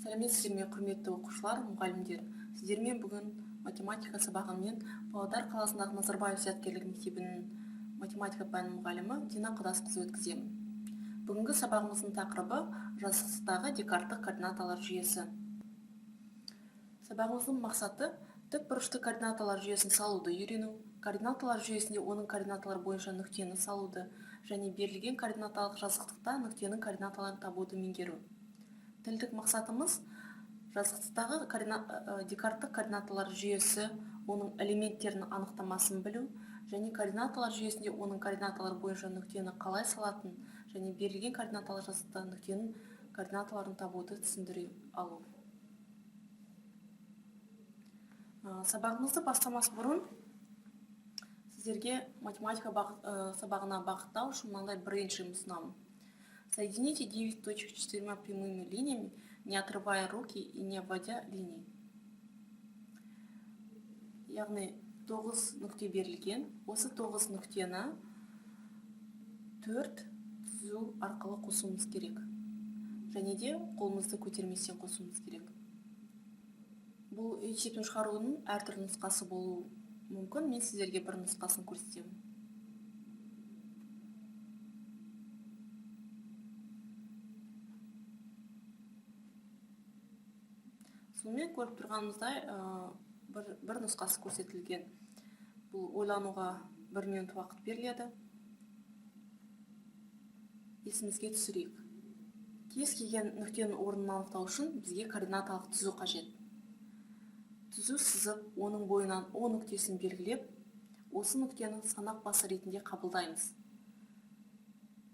Сәлеметсіздер ме, құрметті оқушылар, мұғалімдер! Сіздермен бүгін математика сабағын мен, Павлодар қаласындағы Назарбаев зияткерлік мектебінің математика пәнінің мұғалімі Дина Құдасқызы өткіземін. Бүгінгі сабағымыздың тақырыбы: жазықтықтағы декарттық координаталар жүйесі. Сабағымыздың мақсаты: тік бұрышты координаталар жүйесін салуды үйрену, координаталар жүйесінде оның координаталар бойынша нүктені салуды және берілген координаталық жазықтықта нүктенің координаталарын табуды меңгеру. Тілдік мақсатымыз: жазықтықтағы декарттық координаталар жүйесі, оның элементтерінің анықтамасын білу және координаталар жүйесінде оның координаталар бойынша нүктені қалай салатын және берілген координаталық жазықтықта нүктенің координаталарын табуды түсіндіре алу. Сабағымызды бастамас бұрын сіздерге математика сабағына бағыттау үшін мынандай брейншим ұсынамын. Соедините 9 точек четырьмя прямыми линиями, не отрывая руки и не обводя линий. Яғни 9 нүкте берілген. Осы 9 нүктені 4 түзу арқылы қосуымыз керек. Және де қолымызды көтерместен қосуымыз керек. Бұл есептің шығарудың әртүрлі нұсқасы болуы мүмкін. Мен сіздерге бір нұсқасын көрсетемін. Сонымен, көріп тұрғанымыздай, бір нұсқасы көрсетілген. Бұл ойлануға бір минут уақыт беріледі. Есімізге түсірейік. Кез келген нүктенің орнын анықтау үшін бізге координаталық түзу қажет. Түзу сызып, оның бойынан О нүктесін белгілеп, осы нүктені санақ басы ретінде қабылдаймыз.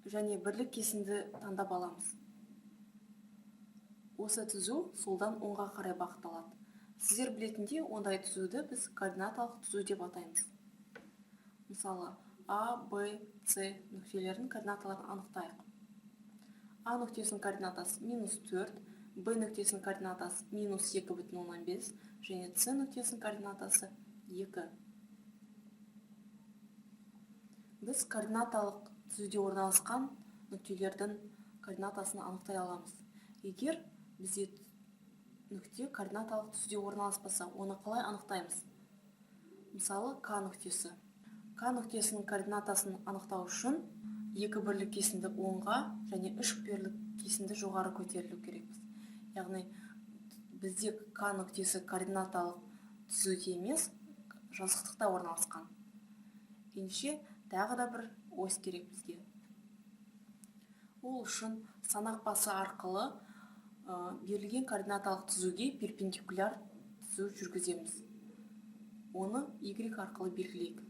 Және бірлік кесінді таңдап аламыз. Осы түзу солдан оңға қарай бағытталады. Сіздер білетіндей, ондай түзуді біз координаталық түзу деп атаймыз. Мысалы, А, Б, С нүктелерінің координаталарын анықтайық. А нүктесінің координатасы минус 4, Б нүктесінің координатасы минус 2,5 және С нүктесінің координатасы 2. Біз координаталық түзуде орналасқан нүктелердің координатасын анықтай аламыз. Егер бізде нүкте координаталық түзуде орналаспаса, оны қалай анықтаймыз? Мысалы, К нүктесі. К нүктесінің координатасын анықтау үшін екі бірлік кесінді оңға және үш бірлік кесінді жоғары көтерілу керекпіз. Яғни бізде К нүктесі координаталық түзуде емес, жазықтықта орналасқан. Ендеше тағы да бір ось керек бізге. Ол үшін санақ басы арқылы берілген координаталық түзуге перпендикуляр түзу жүргіземіз. Оны Y арқылы белгілейік.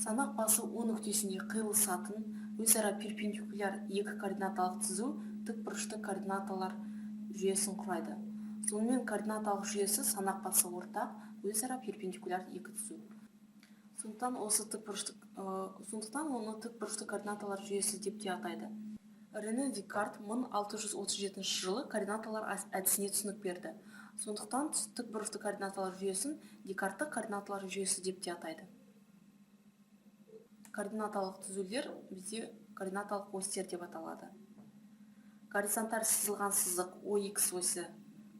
Санақ басы О нүктесінде қиылысатын өзара перпендикуляр екі координаталық түзу тік бұрышты координаталар жүйесін құрайды. Сонымен, координаталық жүйесі санақ басы ортақ, өзара перпендикуляр екі түзу. Сондықтан осы тік бұрышты, сондықтан оны тік бұрышты координаталар жүйесі деп те атайды. Рене Декарт 1637 жылы координаталар әдісіне түсінік берді. Сондықтан тік бұрышты координаталар жүйесін декарттық координаталар жүйесі деп те атайды. Координаталық түзулер бізде координаталық осьтер деп аталады. Горизонталь сызылған сызық OX осі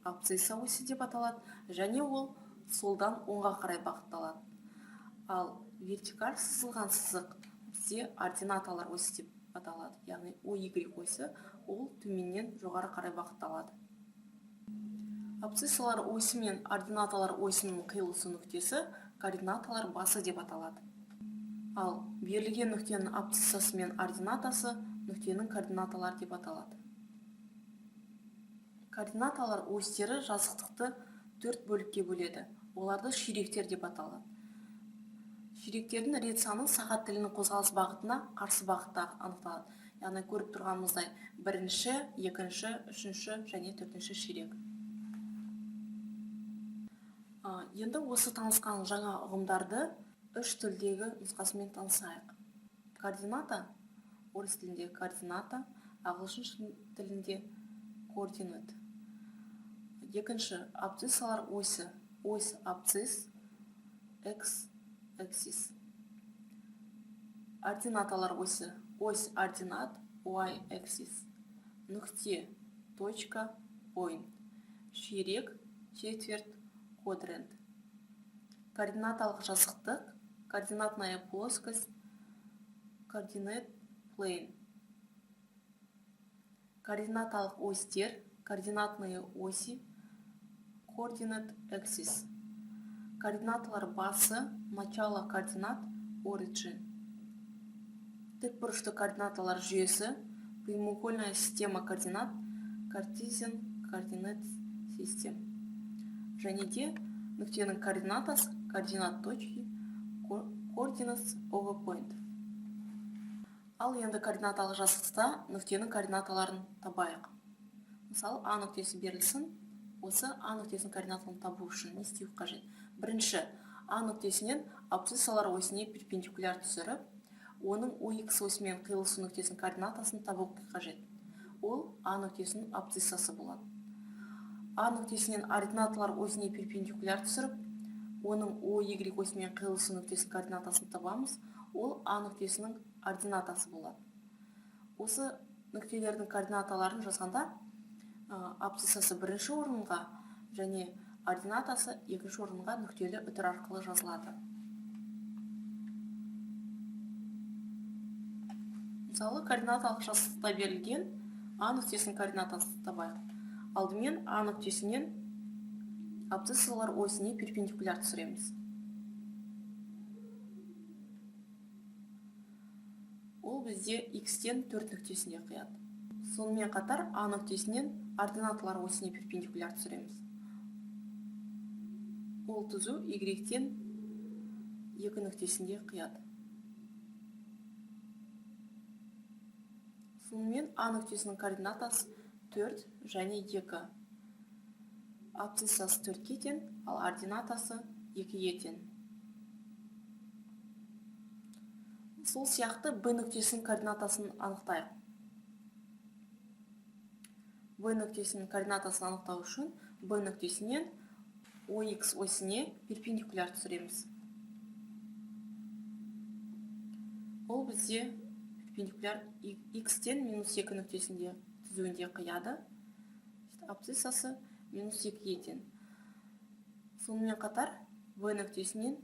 абсцисса осі деп аталады және ол солдан оңға қарай бағытталады. Ал вертикаль сызылған сызық бізде ординаталар осі деп аталады. Яғни OY осі, ол төменнен жоғары қарай бағытталады. Абсциссалар осі мен ординаталар осінің қиылысу нүктесі координаталар басы деп аталады. Ал берілген нүктенің абсциссасы мен ординатасы нүктенің координаталары деп аталады. Координаталар осьтері жазықтықты төрт бөлікке бөледі. Оларды ширектер деп аталады. Ширектердің рет саны сағат тілінің қозғалыс бағытына қарсы бағытта анықталады. Яғни көріп тұрғанымыздай, бірінші, екінші, үшінші және төртінші ширек. Енді осы танысқан жаңа ұғымдарды үш тілдегі нұсқасымен танысайық. Координата, орыс тілінде координата, ағылшын тілінде координат. Екінші, абсциссалар осі, ось абсцисс, x axis. Ординаталар осі, ось ординат, y axis. Нүкте, точка, point. Ширек, четверть, quadrant. Координаталық жазықтық, координатная плоскость, coordinate plane. Координаталық осьтер, координатные оси, coordinate axis. Координаталар басы, начало координат, origin. Тікбұрышты координаталар жүйесі, прямоугольная система координат, Cartesian coordinate system. Және де нүктенің координатасы, координат точки, coordinates of a point. Ал енді координаталық жазықтықта нүктенің координаталарын табайық. Мысалы, А нүктесі берілсін. Осы А нүктесінің координатын табу үшін не істеу қажет? Бірінші, А нүктесінен абсциссалар осіне перпендикуляр түсіріп, оның ОХ осімен қиылысу нүктесінің координатасын табу қажет. Ол А нүктесінің абсциссасы болады. А нүктесінен ординаталар осіне перпендикуляр түсіріп, оның ОY осімен қиылысу нүктесінің координатасын табамыз. Ол А нүктесінің ординатасы болады. Осы нүктелердің координаталарын жазғанда, абсциссасы бірінші орынға және ординатасы екінші орынға нүктелі үтір арқылы жазылады. Мысалы, координаталық жазықтықта берілген А нүктесінің координатасын табайық. Алдымен А нүктесінен абсциссалар осіне перпендикуляр түсіреміз. Ол бізде x-тен 4 нүктесіне қияды. Сонымен қатар А нүктесінен ординаталар осіне перпендикуляр түсіреміз. Ол түзу y-тен 2 нүктесінде қияды. Сонымен А нүктесінің координатасы 4 және 2. Абсциссасы 4-ке тең, ал ординатасы 2-ге тең. Сол сияқты Б нүктесінің координатасын анықтайық. Б нүктесінің координатасын анықтау үшін Б нүктесінен ОХ осіне перпендикуляр түсіреміз. Ол бізде перпендикуляр x-тен минус 2 нүктесінде түзуінде қияды. Абсциссасы минус 2-ге тең. Сонымен қатар В нүктесінен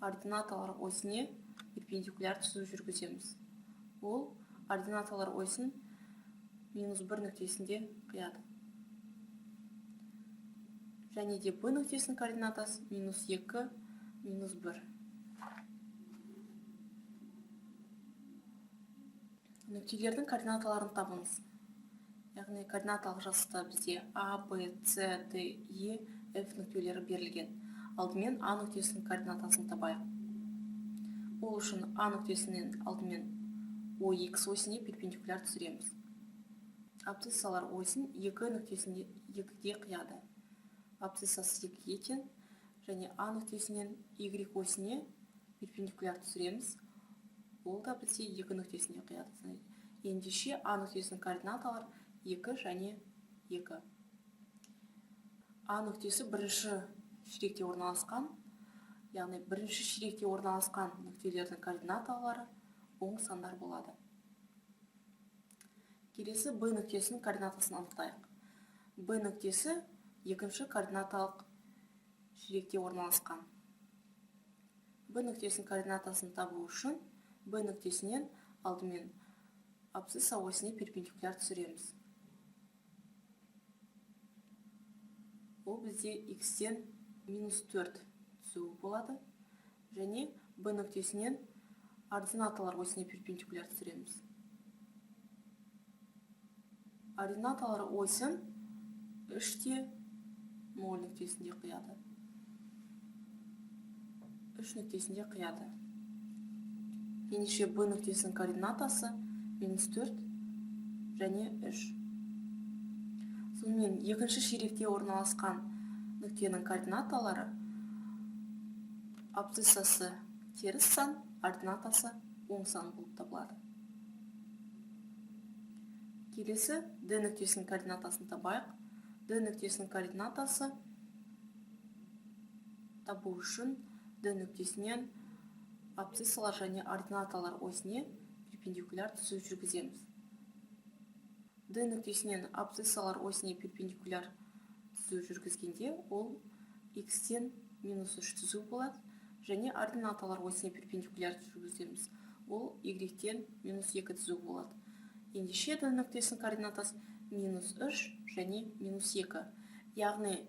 ординаталар осіне перпендикуляр түзу жүргіземіз. Ол ординаталар осін минус 1 нүктесінде қияды. Және де Б нүктесінің координатасы минус 2, минус 1. Нүктелердің координаталарын табыңыз. Яғни координаталық жазықта бізде А, Б, С, Д, Е, F нүктелері берілген. Алдымен А нүктесінің координатасын табайық. Ол үшін А нүктесінен алдымен ОХ осіне перпендикуляр түсіреміз. Абсциссалар осін 2 нүктесінде 2-ге қияды. Абсциссасы 2-ге тең және А нүктесінен Y осіне перпендикуляр түсіреміз. Ол да бізде 2 нүктесіне қияды. Ендеше А нүктесінің координаталары 2 және 2. А нүктесі бірінші ширекте орналасқан, яғни бірінші ширекте орналасқан нүктелердің координаталары оң сандар болады. Келесі Б нүктесінің координатасын анықтайық. Б нүктесі екінші координаталық ширекте орналасқан. Б нүктесінің координатасын табу үшін Б нүктесінен алдымен абсцисса осіне перпендикуляр түсіреміз. Ол бізде x-тен минус 4 түзуі болады. Және Б нүктесінен ординаталар осіне перпендикуляр түсіреміз. Ординаталар осін 3-те 0 нүктесінде қияды. 3 нүктесінде қияды. Ендеше Б нүктесінің координатасы минус 4 және 3. Сонымен екінші ширекте орналасқан нүктенің координаталары абсциссасы теріс сан, ординатасы оң сан болып табылады. Келесі Д нүктесінің координатасын табайық. Д нүктесінің координатасы табу үшін Д нүктесінен абсциссалар және ординаталар осіне перпендикуляр түзу жүргіземіз. D нүктесінен абсциссалар осіне перпендикуляр түзу жүргізгенде ол x-тен минус 3 түзу болады, және ординаталар осіне перпендикуляр жүргіземіз. Ол y-тен минус 2 түзу болады. Ендеше D нүктесінің координатасы минус 3 және минус 2. Яғни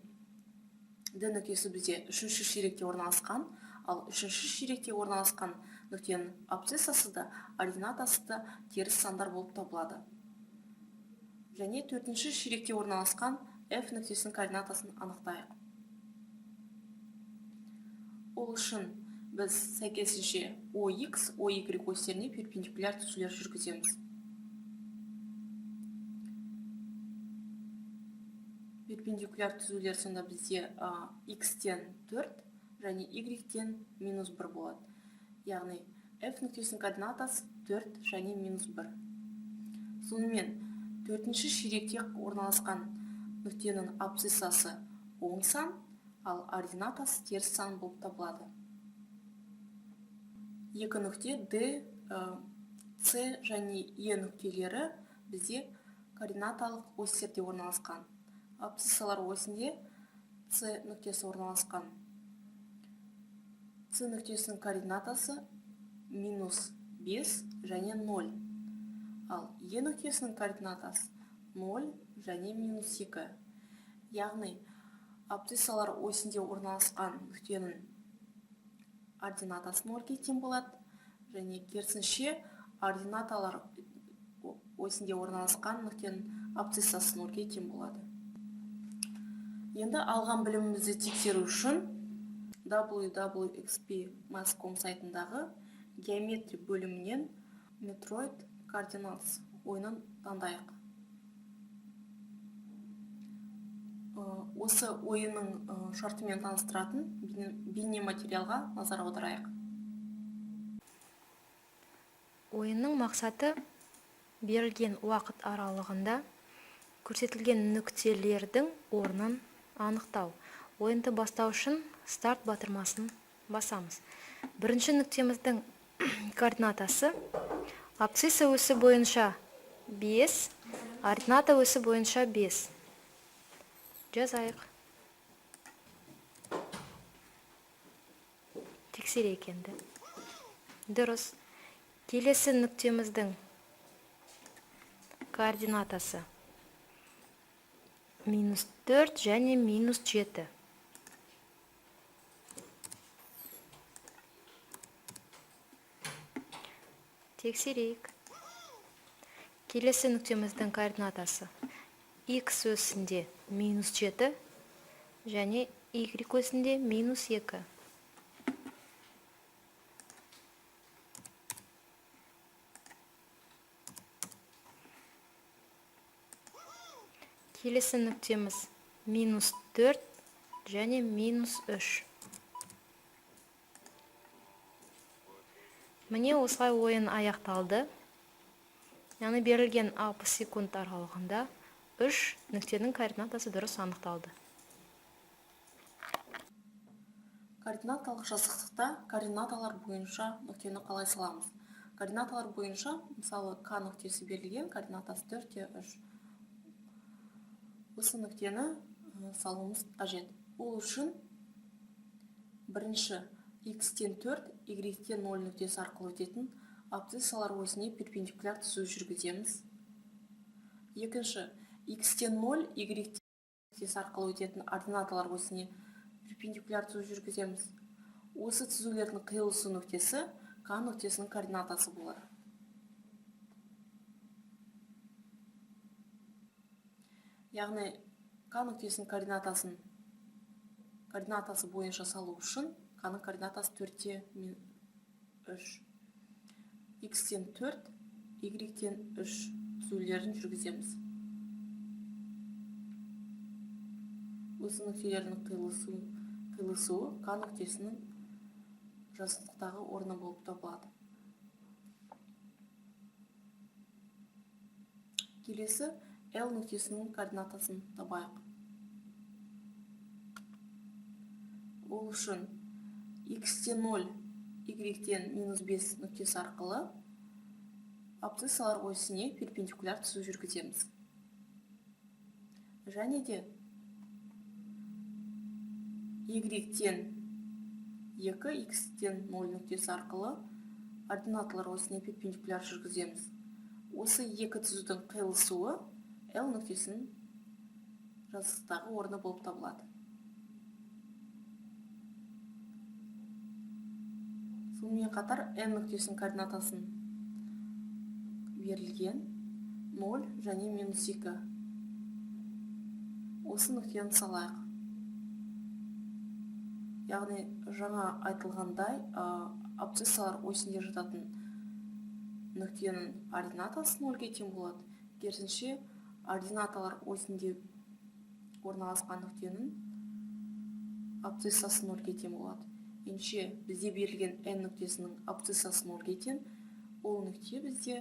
D нүктесі бізде үшінші ширекте орналасқан, ал үшінші ширекте орналасқан нүктенің абсциссасы да ординатасы да теріс сандар болып табылады. Және төртінші ширекте орналасқан F нүктесінің координатасын анықтайық. Ол үшін біз сәйкесінше OX, OY осьтеріне перпендикуляр түзулер жүргіземіз. Перпендикуляр түзулер сонда бізде x-тен 4 және y-тен минус 1 болады. Яғни F нүктесінің координатасы 4 және минус 1. Сонымен төртінші ширекте орналасқан нүктенің абсциссасы оң сан, ал ординатасы теріс сан болып табылады. Екі нүкте D, C және E нүктелері бізде координаталық осьтерде орналасқан. Абсциссалар осінде C нүктесі орналасқан. C нүктесінің координатасы минус 5 және 0. Ал E нүктесінің координатасы 0 және минус 2. Яғни абсциссалар осінде орналасқан нүктенің ординатасы 0-ге тең болады, және керісінше ординаталар осінде орналасқан нүктенің абсциссасы 0-ге тең болады. Енді алған білімімізді тексеру үшін www.xp.math.com сайтындағы геометрия бөлімінен Metroid Cardinals ойынын таңдайық. Осы ойынның шартымен таныстыратын бейнематериалға назар аударайық. Ойынның мақсаты берілген уақыт аралығында көрсетілген нүктелердің орнын анықтау. Ойынды бастау үшін старт батырмасын басамыз. Бірінші нүктеміздің координатасы абсцисса осі бойынша 5, ордината осі бойынша 5. Жазайық. Тексерейік енді. Дұрыс. Келесі нүктеміздің координатасы минус 4 және минус 7. Тексерейік. Келесі нүктеміздің координатасы x осінде минус 7 және y осінде минус 2. Келесі нүктеміз минус 4 және минус 3. Міне осылай ойын аяқталды. Яғни берілген 60 секунд аралығында 3 нүктенің координатасы дұрыс анықталды. Координаталық жазықтықта координаталар бойынша нүктені қалай саламыз? Координаталар бойынша, мысалы, К нүктесі берілген, координатасы 4-3. Осы нүктені салуымыз қажет. Ол үшін бірінші x-тен 4, y-тен 0 нүктесі арқылы өтетін абсциссалар осіне перпендикуляр түзу жүргіземіз. Екінші, x-тен 0, y нүктесі арқылы өтетін ординаталар осіне перпендикуляр түзу жүргіземіз. Осы түзулердің қиылысу нүктесі К нүктесінің координатасы болады. Яғни К нүктесінің координатасы бойынша салу үшін К-ның координатасы 4-3. X-тен 4, Y-тен 3 түзулерін жүргіземіз. Осы нүктелердің қиылысуы К нүктесінің жазықтықтағы орны болып табылады. Келесі L нүктесінің координатасын табайық. Ол үшін X-тен 0, Y-тен минус 5 нүктесі арқылы абсциссалар осіне перпендикуляр түзу жүргіземіз. Және де y-тен 2, x-тен 0 нүктесі арқылы ординаталар осіне перпендикуляр жүргіземіз. Осы екі түзудің қиылысуы L нүктесінің жазықтықтағы орны болып табылады. Сонымен қатар N нүктесінің координатасын берілген 0 және минус 2. Осы нүктені салайық. Яғни жаңа айтылғандай, абсциссалар осінде жататын нүктенің ординатасы 0-ге тең болады. Керісінше, ординаталар осінде орналасқан нүктенің абсциссасы 0-ге тең болады. Ендеше бізде берілген N нүктесінің абсциссасы 0-ге тең, ол нүкте бізде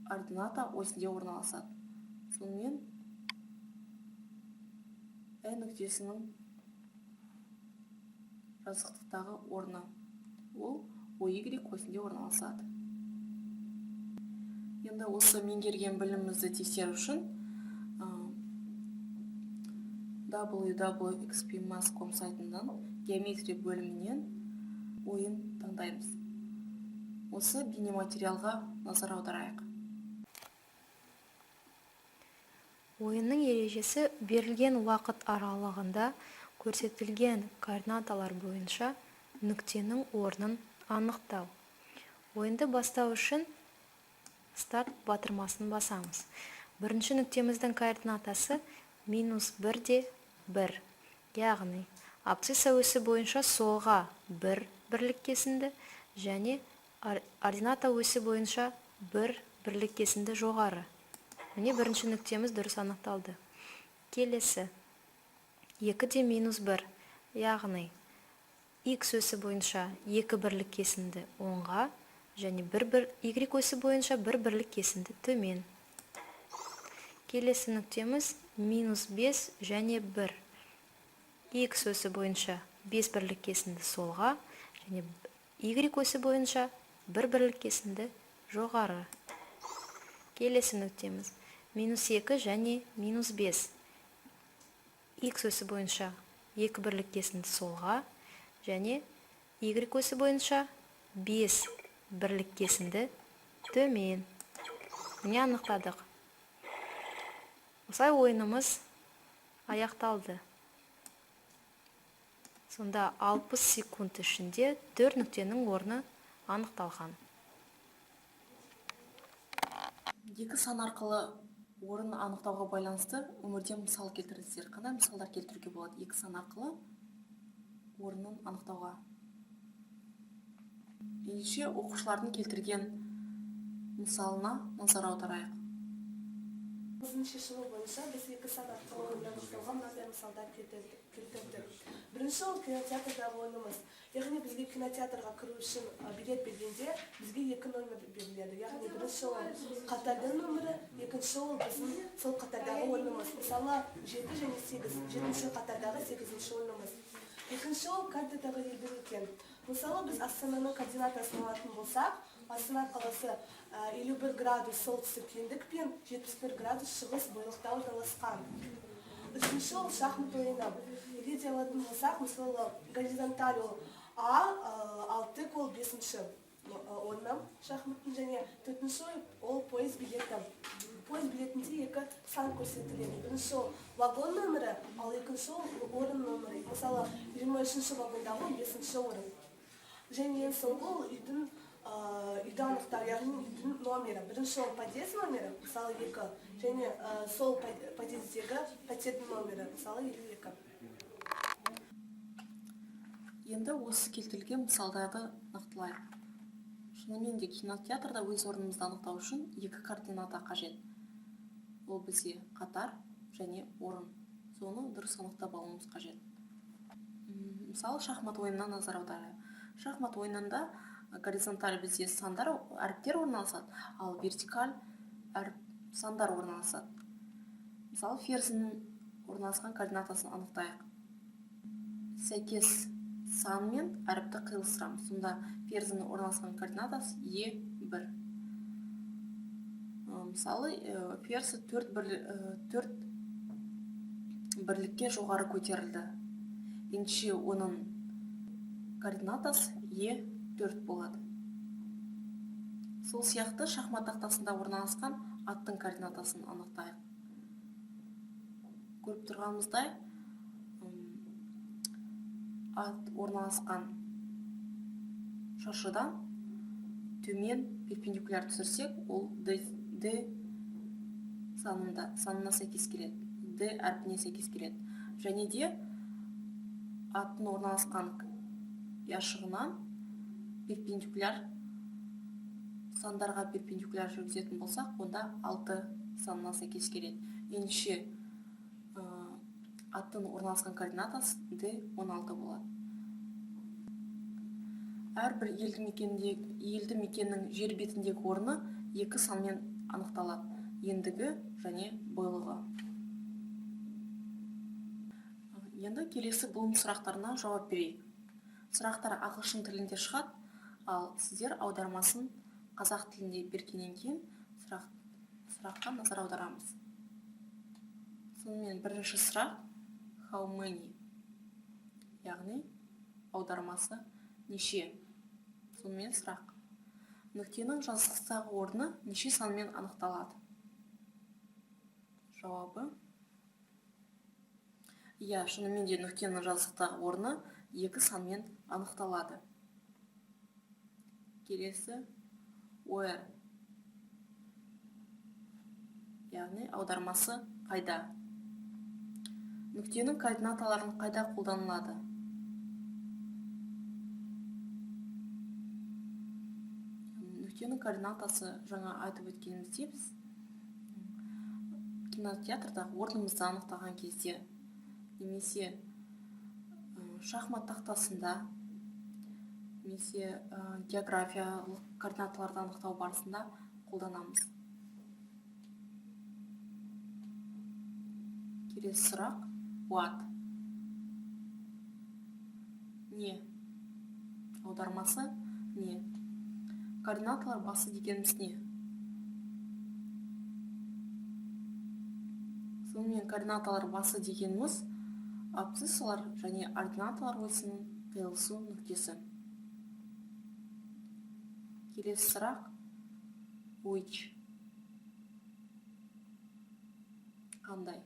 ордината осінде орналасады. Сонымен N нүктесінің жазықтықтағы орны ол OY осінде орналасады. Енді осы меңгерген білімімізді тексеру үшін www.xpmath.com сайтынан геометрия бөлімінен ойын таңдаймыз. Осы бейнематериалға назар аударайық. Ойынның ережесі: берілген уақыт аралығында көрсетілген координаталар бойынша нүктенің орнын анықтау. Ойынды бастау үшін старт батырмасын басамыз. Бірінші нүктеміздің координатасы минус 1 де 1. Яғни абсцисса осі бойынша солға 1 бірлік кесінді және ордината осі бойынша 1 бірлік кесінді жоғары. Міне, бірінші нүктеміз дұрыс анықталды. Келесі 2 де минус 1, яғни x осі бойынша 2 бірлік кесінді оңға және 1 y осі бойынша 1 бірлік кесінді төмен. Келесі нүктеміз минус 5 және 1. X осі бойынша 5 бірлік кесінді солға және y осі бойынша 1 бірлік кесінді жоғары. Келесі нүктеміз минус 2 және минус 5. X осі бойынша 2 бірлік кесінді солға және y осі бойынша 5 бірлік кесінді төмен. Міне, анықтадық. Осылай ойынымыз аяқталды. Сонда 60 секунд ішінде 4 нүктенің орны анықталған. Екі сан арқылы орын анықтауға байланысты өмірден мысал келтіріңіздер. Қандай мысалдар келтіруге болады екі сан арқылы орнын анықтауға? Ендеше оқушылардың келтірген мысалына назар аударайық. Біздің шешімі бойынша біз екі сан арқылы орын анықтауға мынандай мысалдар келтірдік. Бірінші ол кинотеатрдағы ойынымыз. Яғни бізге кинотеатрға кіру үшін билет бергенде бізге екі номер беріледі. Яғни бірінші ол қатардың нөмірі, екінші ол біздің сол қатардағы орнымыз. Мысалы, 7 және 8, жетінші қатардағы 8-ші орнымыз. Екінші ол картадағы елді мекен. Мысалы, біз Астананың координатасын алатын болсақ, Астана қаласы 51 градус солтүстік ендік пен 71 градус шығыс бойлықта орналасқан. Үшінші ол шахмат ойыны. Егер де алатын болсақ, мысалы, горизонталь ол А, ал тік ол 5-ші орны шахматтың, және төртінші ол пойыз билеті. Пойыз билетінде екі сан көрсетіледі. Бірінші ол вагон нөмірі, ал екінші ол орын нөмірі. Мысалы, 23-ші вагондағы 5-ші орын. Және ең соңғы ол үйді анықтау, яғни үйдің номері. Бірінші ол подъезд номері, мысалы, 2, және сол подъездегі пәтердің номері, мысалы, 52. Енді осы келтірілген мысалдарды нақтылайық. Шынымен де кинотеатрда өз орнымызды анықтау үшін екі координата қажет. Ол бізге қатар және орын. Соны дұрыс анықтап алуымыз қажет. Мысалы, шахмат ойынына назар аударайық. Шахмат ойынында горизонталь бізде сандар, әріптер орналасады, ал вертикаль әріп сандар орналасады. Мысалы, ферзінің орналасқан координатасын анықтайық. Сәйкес сан мен әріпті қиылыстырамыз. Сонда ферзінің орналасқан координатасы Е1. Мысалы, ферзь 4 бірлікке жоғары көтерілді. Ендеше оның координатасы Е4 болады. Сол сияқты шахмат тақтасында орналасқан аттың координатасын анықтайық. Көріп тұрғанымыздай, ат орналасқан шаршыдан төмен перпендикуляр түсірсек, ол D санына сәйкес келеді, D әрпіне сәйкес келеді. Және де аттың орналасқан ұяшығынан перпендикуляр сандарға перпендикуляр жүргізетін болсақ, онда 6 санына сәйкес келеді. Ендеше аттың орналасқан координатасы D16 болады. Әрбір елді мекеннің жер бетіндегі орны екі санмен анықталады: ендігі және бойлығы. Енді келесі Блум сұрақтарына жауап берейік. Сұрақтар ағылшын тілінде шығады, ал сіздер аудармасын қазақ тілінде бергеннен кейін сұраққа назар аударамыз. Сонымен бірінші сұрақ how many, яғни аудармасы неше. Сонымен сұрақ: нүктенің жазықтықтағы орны неше санмен анықталады? Жауабы: иә, шынымен де нүктенің жазықтықтағы орны 2 санмен анықталады. Келесі where, яғни аудармасы қайда. Нүктенің координаталарын қайда қолданылады? Нүктенің координатасы жаңа айтып өткеніміздей, біз кинотеатрдағы орнымызды анықтаған кезде немесе шахмат тақтасында немесе географиялық координаталарды анықтау барысында қолданамыз. Келесі сұрақ what, не, аудармасы не. Координаталар басы дегеніміз не? Сонымен координаталар басы дегеніміз абсциссалар және ординаталар осінің қиылысу нүктесі. Келесі сұрақ which, қандай.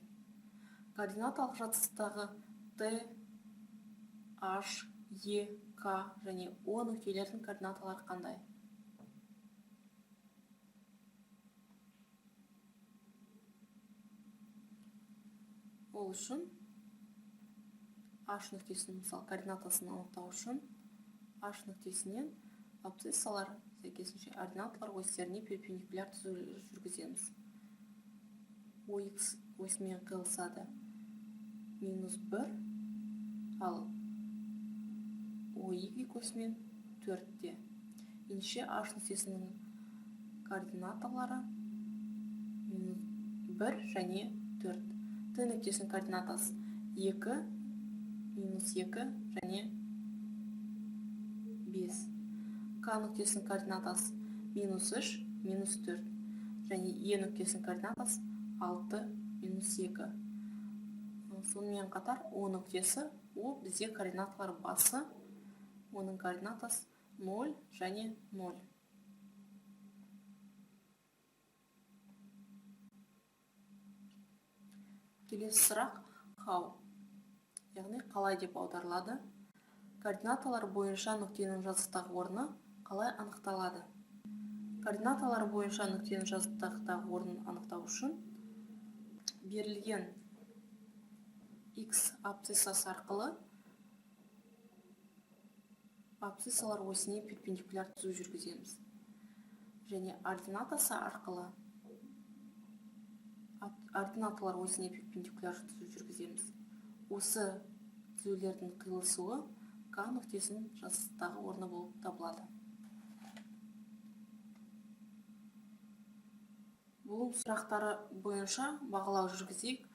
Координаталық жатыстағы Т, H, Е, К және О нүктелердің координаталары қандай? Ол үшін H нүктесінің, мысалы, координатасын анықтау үшін H нүктесінен абсциссалар, сәйкесінше ординаталар осьтеріне перпендикуляр түзу жүргіземіз. OX осімен қиылысады -1, ал OY осімен 4-те. Ендеше H нүктесінің координаталары -1 және 4. Т нүктесінің координатасы 2, -2 және 5. К нүктесінің координатасы -3, -4 және Е нүктесінің координатасы 6, -2. Сонымен қатар О нүктесі, О бізде координаталар басы, оның координатасы 0 және 0. Келесі сұрақ how, яғни қалай деп аударылады. Координаталар бойынша нүктенің жазықтағы орны қалай анықталады? Координаталар бойынша нүктенің жазықтағы орнын анықтау үшін берілген x абсциссасы арқылы абсциссалар осіне перпендикуляр түзу жүргіземіз және ординатасы арқылы ординаталар осіне перпендикуляр түзу жүргіземіз. Осы түзулердің қиылысуы К нүктесінің жазықтағы орны болып табылады. Блум сұрақтары бойынша бағалау жүргізейік.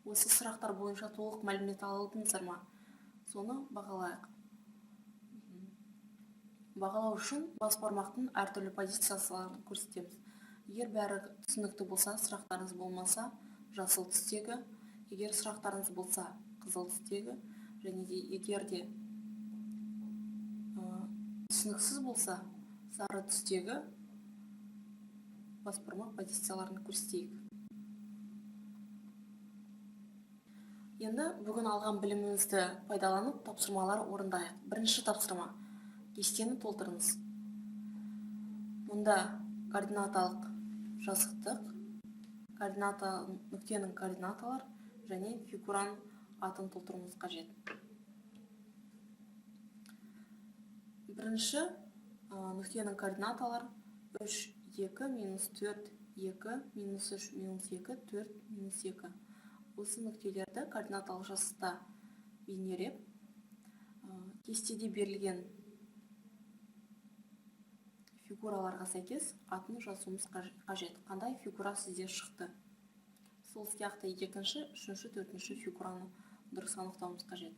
Осы сұрақтар бойынша толық мәлімет ала алдыңыздар ма? Соны бағалайық. Бағалау үшін бас бармақтың әртүрлі позицияларын көрсетеміз. Егер бәрі түсінікті болса, сұрақтарыңыз болмаса, жасыл түстегі, егер сұрақтарыңыз болса, қызыл түстегі, және де егер де түсініксіз болса, сары түстегі бас бармақ позицияларын көрсетейік. Енді бүгін алған білімімізді пайдаланып тапсырмалар орындайық. Бірінші тапсырма. Кестені толтырыңыз. Мұнда координаталық жазықтық, координата нүктенің координаталар және фигураның атын толтыруымыз қажет. Бірінші нүктенің координаталар 3, 2, минус 4, 2, минус 3, минус 2, 4, минус 2. Осы нүктелерді координаталық жазықта бейнелеп, кестеде берілген фигураларға сәйкес атын жазуымыз қажет. Қандай фигура сізде шықты? Сол сияқты екінші, үшінші, төртінші фигураны дұрыс анықтауымыз қажет.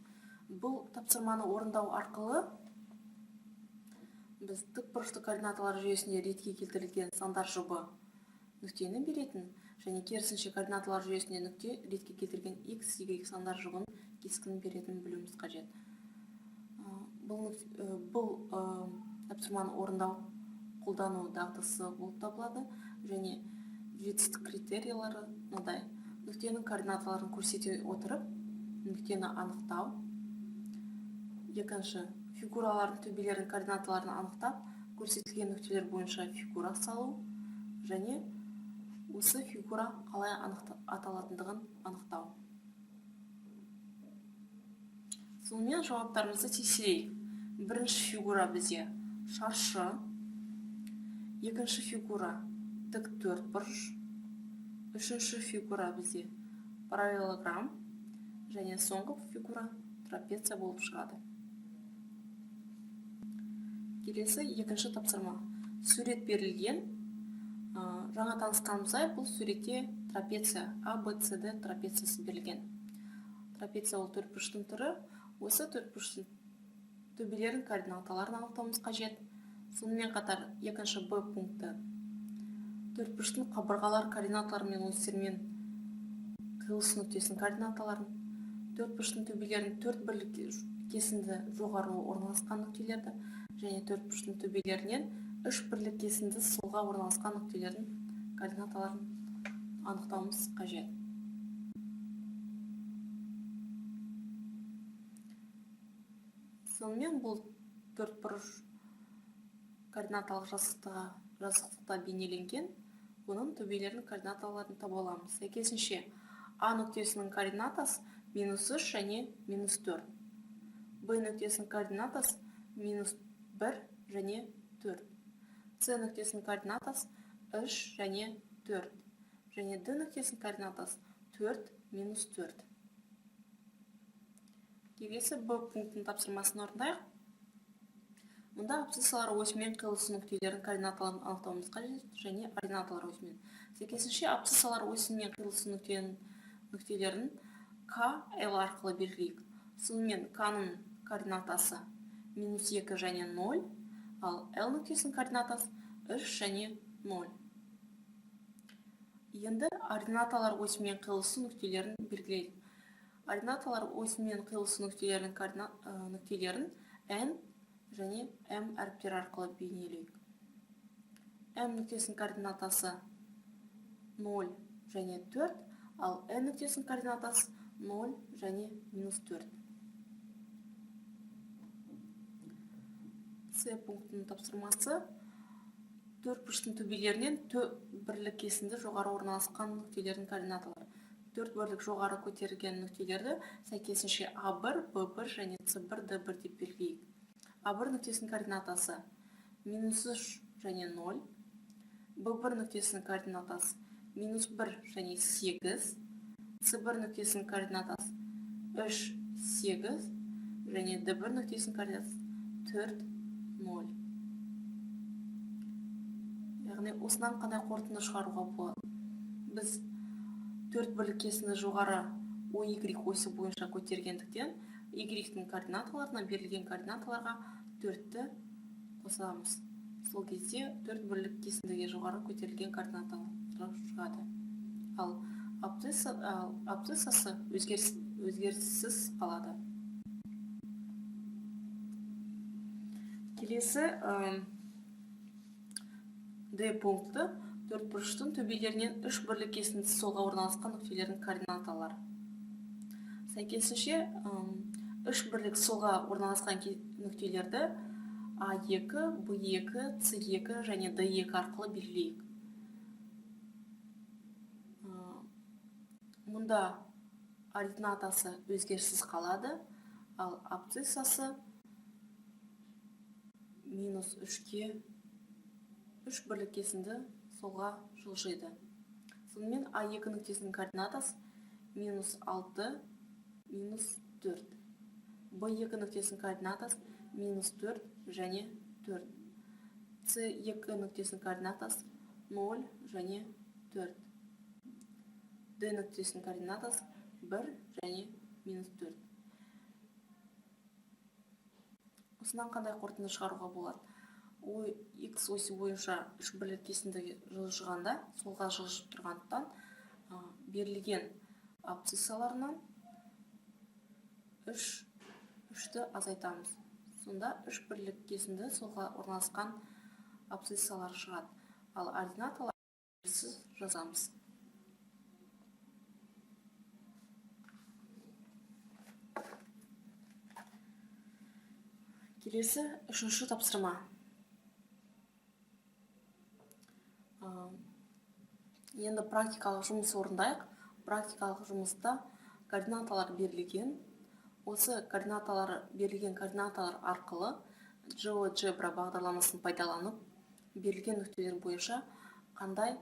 Бұл тапсырманы орындау арқылы біз тікбұрышты координаталар жүйесінде ретке келтірілген сандар жұбы нүктені беретін және керісінше координаталар жүйесінде нүкте ретке келтірген x, y сандар жұбын кескінін беретінін білуіміз қажет. Бұл тапсырманы орындау қолдану дағдысы болып табылады және жетістік критериялары мынадай: нүктенің координаталарын көрсете отырып нүктені анықтау, екінші фигуралардың төбелерінің координаталарын анықтап көрсетілген нүктелер бойынша фигура салу және осы фигура қалай аталатындығын анықтау. Сонымен жауаптарымызды тексерейік. Бірінші фигура бізде шаршы, екінші фигура тік төртбұрыш, үшінші фигура бізде параллелограмм және соңғы фигура трапеция болып шығады. Келесі екінші тапсырма. Сурет берілген. Жаңа танысқанымыздай, бұл суретте трапеция А, Б, С, Д трапециясы берілген. Трапеция ол төртбұрыштың түрі. Осы төртбұрыштың төбелерінің координаталарын анықтауымыз қажет. Сонымен қатар екінші Б пункті төртбұрыштың қабырғалар координаталары мен осьтермен қиылыс нүктесінің координаталарын, төртбұрыштың төбелерінің төрт бірлік кесінді жоғары орналасқан нүктелерді және төртбұрыштың төбелерінен үш бірлік кесінді солға орналасқан нүктелердің координаталарын анықтауымыз қажет. Сонымен бұл төртбұрыш координаталық жазықтықта бейнеленген, оның төбелерінің координаталарын таба аламыз. Сәйкесінше, А нүктесінің координатасы минус 3 және минус 4. Б нүктесінің координатасы минус 1 және 4. С нүктесінің координатасы 3 және 4. Және Д нүктесінің координатасы 4 минус 4. Келесі Б пунктінің тапсырмасын орындайық. Мұнда абсциссалар осімен қиылысу нүктелерінің координаталарын анықтауымыз қажет және ординаталар осімен. Сәйкесінше, абсциссалар осімен қиылысу нүктелерін К, Л арқылы белгілейік. Сонымен К-ның координатасы минус 2 және 0, ал Л нүктесінің координатасы 3 және 0. Енді ординаталар осімен қиылысу нүктелерін белгілейік. Ординаталар осімен қиылысу нүктелерінің нүктелерін N және М әріптері арқылы бейнелейік. М нүктесінің координатасы 0 және 4, ал N нүктесінің координатасы 0 және минус 4. С пунктінің тапсырмасы төртбұрыштың төбелерінен бірлік кесінді жоғары орналасқан нүктелердің координаталары. Төрт бірлік жоғары көтерілген нүктелерді сәйкесінше А1, Б1 және С1, Д1 деп белгілейік. А1 нүктесінің координатасы минус 3 және 0, Б1 нүктесінің координатасы минус 1 және 8, С1 нүктесінің координатасы 3, 8 және Д1 нүктесінің координатасы 4, 0. Яғни осынан қандай қорытынды шығаруға болады? Біз төрт бірлік кесінді жоғары OY осі бойынша көтергендіктен Y-тің координаталарына берілген координаталарға 4-ті қосамыз. Сол кезде 4 бірлік кесіндіге жоғары көтерілген координаталар шығады. Ал абсциссасы өзгеріссіз қалады. Келесі D пункті төрт бұрыштың төбелерінен 3 бірлік кесіндісі солға орналасқан нүктелердің координаталары. Сәйкесінше, 3 бірлік солға орналасқан нүктелерді А2, Б2, С2 және Д2 арқылы белгілейік. Мұнда ординатасы өзгеріссіз қалады, ал абсциссасы минус 3-ке 3 бірлік кесінді солға жылжиды. Сонымен А2 нүктесінің координатасы минус 6, минус 4. Б2 нүктесінің координатасы минус 4 және 4. С2 нүктесінің координатасы 0 және 4. Д нүктесінің координатасы 1 және минус 4. Осынан қандай қорытынды шығаруға болады? Ой, X осі бойынша 3 бірлік кесіндіге жылжығанда, солға жылжып тұрғандықтан, берілген абсциссаларынан 3-ті азайтамыз. Сонда 3 бірлік кесінді солға орналасқан абсциссалар шығады. Ал ординаталар жазамыз. Келесі үшінші тапсырма. Енді практикалық жұмыс орындайық. Практикалық жұмыста координаталар берілген. Осы координаталар берілген координаталар арқылы GeoGebra бағдарламасын пайдаланып, берілген нүктелер бойынша қандай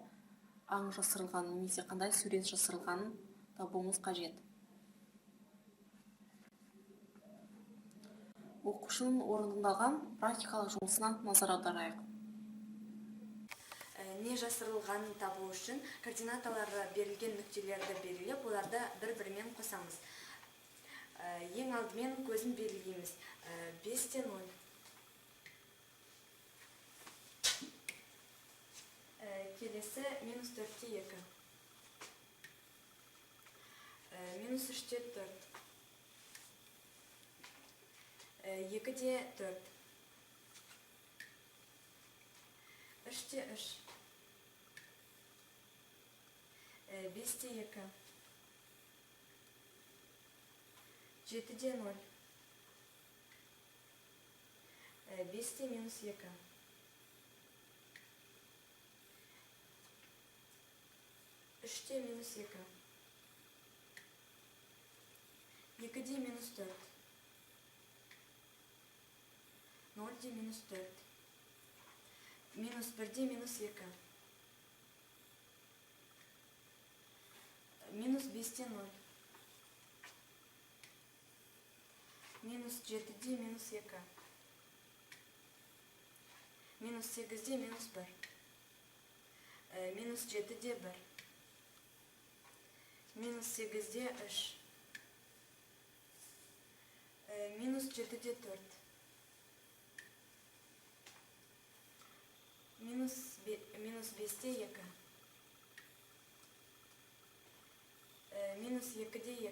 аң жасырылғанын немесе қандай сурет жасырылғанын табуымыз қажет. Оқушының орындалған практикалық жұмысына назар аударайық. Не жасырылғанын табу үшін координаталары берілген нүктелерді белгілеп, оларды бір-бірімен қосамыз. Ең алдымен көзін белгілейміз. 5-те 0. Келесі минус 4-те 2. Минус 3-те 4. 2-де 4. 3-те 3. 5-те 2. 7-де 0. 5-те минус 2. 3-те минус 2. 2-де минус 4. 0-де минус 4. Минус 1-де минус 2. Минус 5-те 0. Минус 7-де минус 2. Минус 8-де минус 1. Минус 7-де 1. Минус 8-де 3. Минус 7-де 4. Минус 5-те 2. Минус 2-де 2.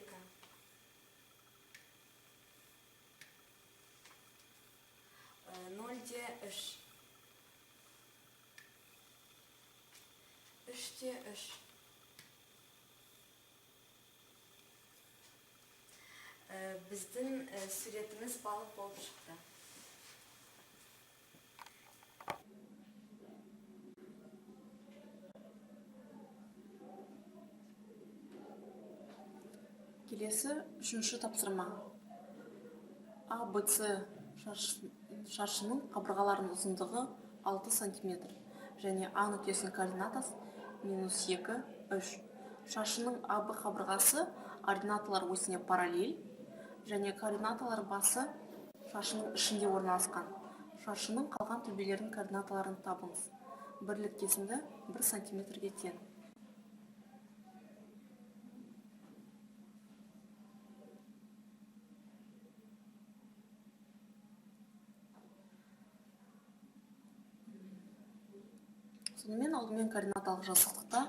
0-де 3. 3-те 3. Біздің суретіміз балық болып шықты. Келесі үшінші тапсырма. А, Б, С шаршының қабырғаларының ұзындығы 6 сантиметр және А нүктесінің координатасы минус 2, 3. Шаршының А, Б қабырғасы ординаталар осіне параллель және координаталар басы шаршының ішінде орналасқан. Шаршының қалған төбелерінің координаталарын табыңыз. Бірлік кесінді 1 сантиметрге тең. Сонымен алдымен координаталық жазықтықта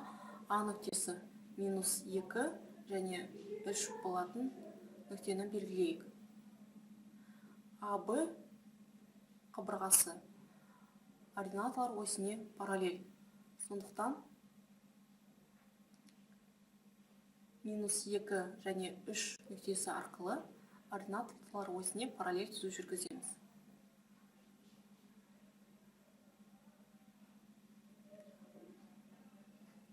А нүктесі минус 2 және 3 болатын нүктені белгілейік. АБ қабырғасы ординаталар осіне параллель. Сондықтан минус 2 және 3 нүктесі арқылы ординаталар осіне параллель түзу жүргіземіз.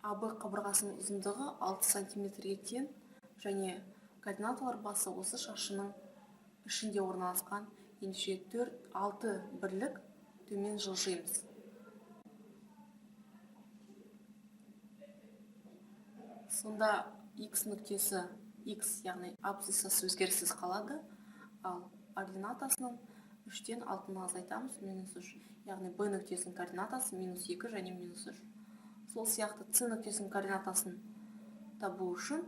АБ қабырғасының ұзындығы 6 сантиметрге тең және координаталар басы осы шаршының ішінде орналасқан. Ендеше 4-6 бірлік төмен жылжимыз. Сонда X нүктесі X, яғни абсциссасы өзгеріссіз қалады, ал ординатасының 3-тен 6-ны азайтамыз, минус 3, яғни B нүктесінің координатасы минус 2 және минус 3. Сол сияқты С нүктесінің координатасын табу үшін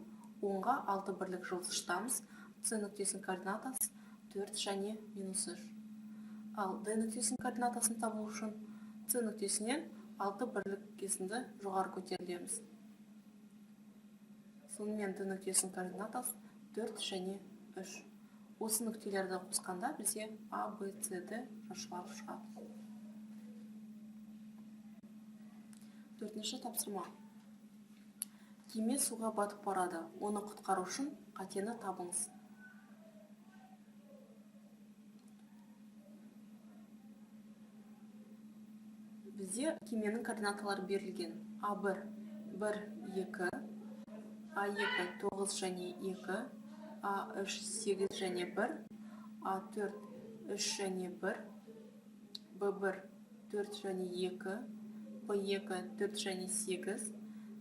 оңға 6 бірлік жылжытамыз. С нүктесінің координатасы 4 және минус 3. Ал Д нүктесінің координатасын табу үшін С нүктесінен 6 бірлік кесінді жоғары көтерілеміз. Сонымен Д нүктесінің координатасы 4 және 3. Осы нүктелерді қосқанда бізде А, Б, С, Д шаршылары шығады. Төртінші тапсырма. Кеме суға батып барады. Оны құтқару үшін қатені табыңыз. Бізде кеменің координаталары берілген. А1 1, 2, А2 9 және 2, А3 8 және 1, А4 3 және 1, Б1 4 және 2, Б2 4 және 8,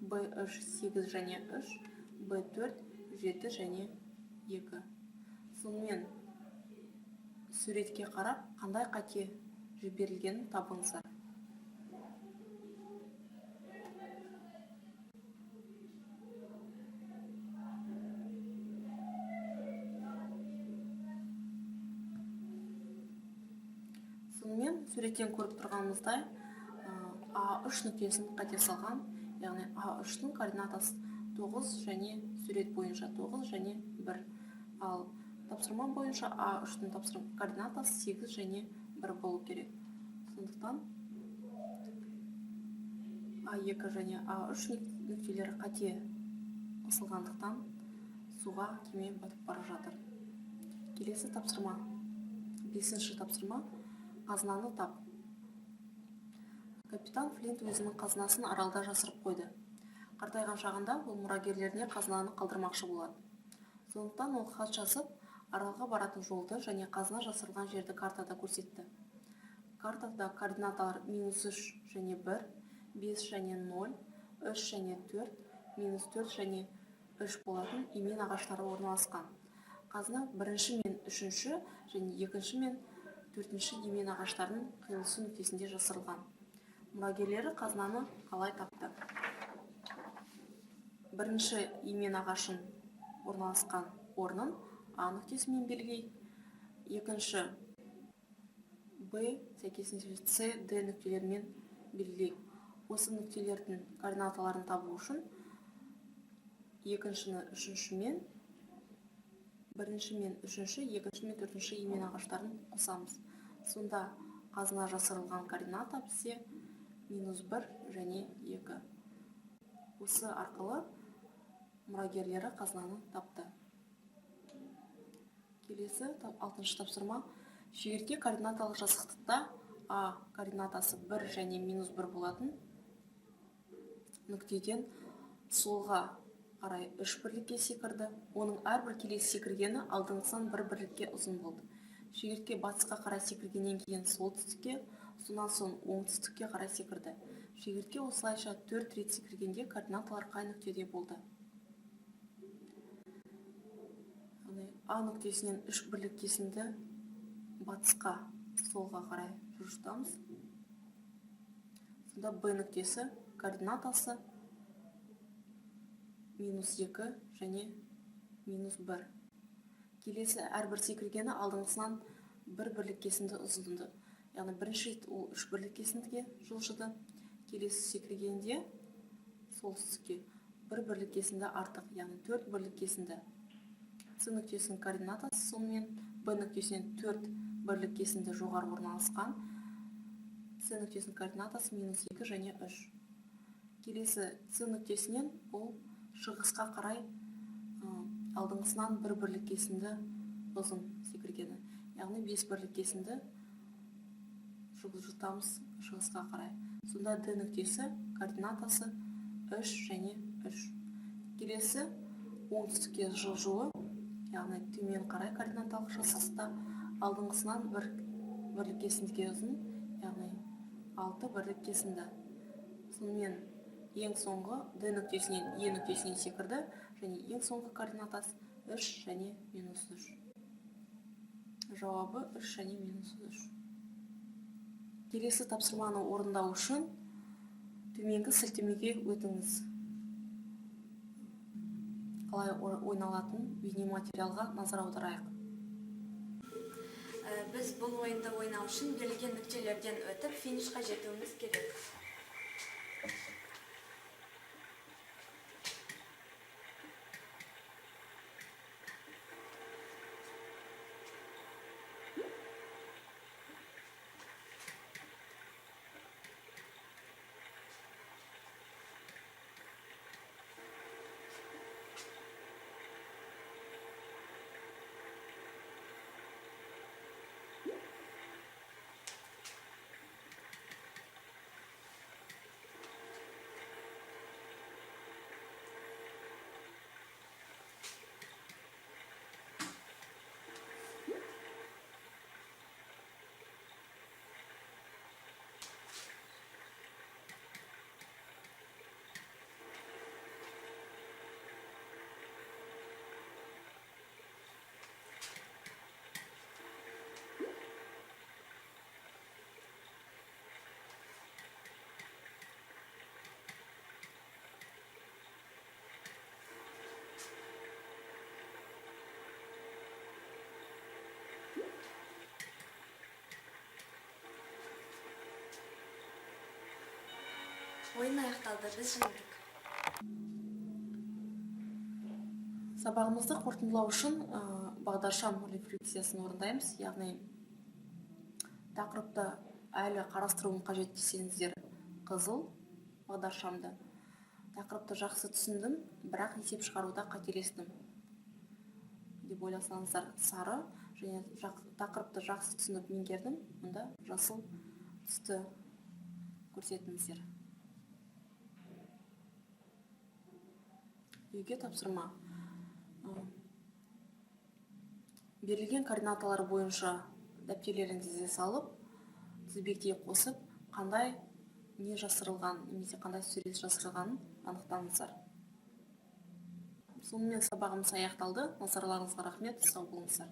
Б3 8 және 3, Б4 7 және 2. Сонымен суретке қарап қандай қате жіберілгенін табыңыздар. Сонымен суреттен көріп тұрғанымыздай, А3 нүктесін қате салған, яғни А3-тің координатасы 9 және сурет бойынша 9 және 1. Ал тапсырма бойынша А3-тің координатасы 8 және 1 болу керек. Сондықтан А2 және А3 нүктелері қате қосылғандықтан суға кеме батып бара жатыр. Келесі тапсырма, 5-ші тапсырма, қазынаны тап. Капитан Флинт өзінің қазынасын аралда жасырып қойды. Қартайған шағында ол мұрагерлеріне қазынаны қалдырмақшы болады. Сондықтан ол хат жазып, аралға баратын жолды және қазына жасырылған жерді картада көрсетті. Картада координаталар минус 3 және 1, 5 және 0, 3 және 4, минус 4 және 3 болатын емен ағаштары орналасқан. Қазына бірінші мен үшінші және екінші мен төртінші емен ағаштарының қиылысу нүктесінде жасырылған. Мұрагерлері қазынаны қалай тапты? Бірінші емен ағашын орналасқан орнын А нүктесімен белгілейік. Екінші Б, сәйкесінше С, Д нүктелерімен белгілейік. Осы нүктелердің координаталарын табу үшін екіншіні үшіншімен, бірінші мен үшінші, екінші мен төртінші емен ағаштарын қосамыз. Сонда қазына жасырылған координата бізде минус 1 және 2. Осы арқылы мұрагерлері қазынаны тапты. Келесі алтыншы тапсырма. Шегіртке координаталық жазықтықта А координатасы 1 және минус 1 болатын нүктеден солға қарай 3 бірлікке секірді. Оның әрбір келесі секіргені алдыңғысынан 1 бірлікке ұзын болды. Шегіртке батысқа қарай секіргеннен кейін солтүстікке, сонан соң оңтүстікке қарай секірді. Шегіртке осылайша 4 рет секіргенде координаталар қай нүктеде болды? Яғни А нүктесінен 3 бірлік кесінді батысқа, солға қарай жылжытамыз. Сонда Б нүктесі координатасы минус 2 және минус 1. Келесі әрбір секіргені алдыңғысынан 1 бірлік кесінді ұзынды. Яғни бірінші рет ол 3 бірлік кесіндіге жылжыды, Келесі секіргенде солтүстікке бір бірлік кесінді артық, яғни 4 бірлік кесінді. С нүктесінің координатасы сонымен Б нүктесінен 4 бірлік кесінді жоғары орналасқан. С нүктесінің координатасы минус 2 және 3. Келесі С нүктесінен ол шығысқа қарай алдыңғысынан бір бірлік кесінді ұзын секіргені. Яғни 5 бірлік кесінді жылжытамыз шығысқа қарай. Сонда Д нүктесі координатасы 3 және 3. Келесі оңтүстікке жылжуы, яғни төмен қарай координаталық сызықта алдыңғысынан бір бірлік кесіндіге ұзын, яғни 6 бірлік кесінді. Сонымен ең соңғы Д нүктесінен Е нүктесіне секірді және ең соңғы координатасы 3 және минус 3. Жауабы 3 және минус 3. Келесі тапсырманы орындау үшін төменгі сілтемеге өтіңіз. Қалай ойналатын бейнематериалға назар аударайық. Біз бұл ойынды ойнау үшін берілген нүктелерден өтіп финишқа жетуіміз керек. Ойын аяқталды, біз жеңдік. Сабағымызды қорытындылау үшін бағдаршам рефлексиясын орындаймыз, яғни тақырыпты әлі қарастыруым қажет десеңіздер қызыл бағдаршамды. Тақырыпты жақсы түсіндім, бірақ есеп шығаруда қателестім деп ойласаңыздар сары, және тақырыпты жақсы түсініп меңгердім, онда жасыл түсті көрсетіңіздер. Үйге тапсырма. Берілген координаталар бойынша дәптерлеріңізге салып, тізбектей қосып, қандай не жасырылған немесе қандай сурет жасырылғанын анықтаңыздар. Сонымен сабағымыз аяқталды. Назарларыңызға рахмет. Сау болыңыздар.